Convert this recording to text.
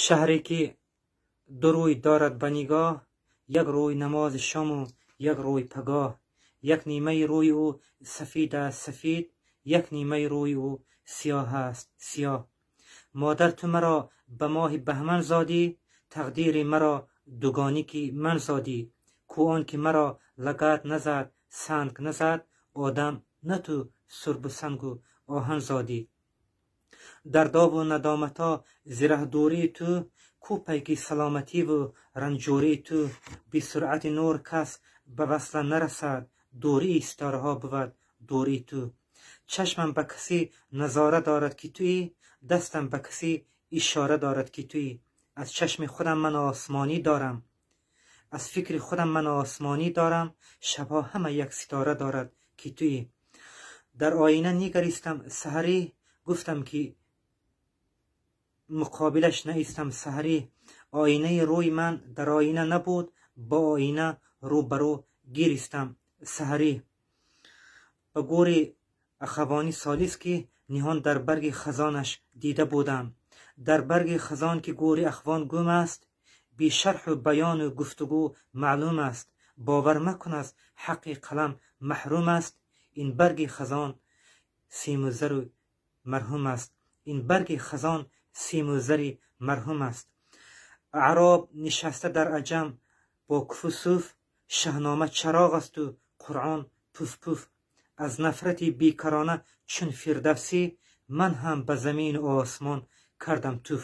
Шаҳре ки ду рӯй дорад ба нигоҳ, як рӯй намози шому як рӯй пагоҳ. Як нимаи рӯи ӯ сафид аст сафид, як нимаи рӯи ӯ сиёҳ аст сиёҳ. Модар, ту маро ба моҳи баҳман зодӣ, тақдири маро дугоники ман зодӣ. Ку он ки маро лагат назад, санг назад, одам на ту сурбу сангу оҳан зодӣ. Дар добу надоматҳо зираҳдурии ту, ку пайки саломативу ранҷурии ту. Бисуръати нур кас ба васла нарасад, дурии ситораҳо бувад дурии ту. Чашмам ба касе назора дорад, ки туӣ, дастам ба касе ишора дорад, ки туӣ. Аз чашми худам ман осмонӣ дорам, аз фикри худам ман осмонӣ дорам, шабҳо ҳама як ситора дорад, ки туӣ. Дар оина нигаристам саҳарӣ, гуфтам ки муқобилаш наистам саҳарӣ. Оинаи рӯи ман дар оина набуд, бо оина рӯ ба рӯ гиристам саҳарӣ. Ба гӯри ахавони солис, ки ниҳон дар барги хазонаш дида будам. Дар барги хазон, ки гӯри ахвон гум аст, бешарҳу баёну гуфтугӯ маълум аст. Бовар макун, аз ҳаққи қалам маҳрум аст. Ин барги хазон симу зару марҳум аст. Ин барги хазон симу зари марҳум аст. Аъроб нишаста дар аҷам бо куфу суф, Шаҳнома чароғ асту Қуръон пуф пуф. Аз нафрати бекарона чун Фирдавсӣ, ман ҳам ба замину осмон кардам туф.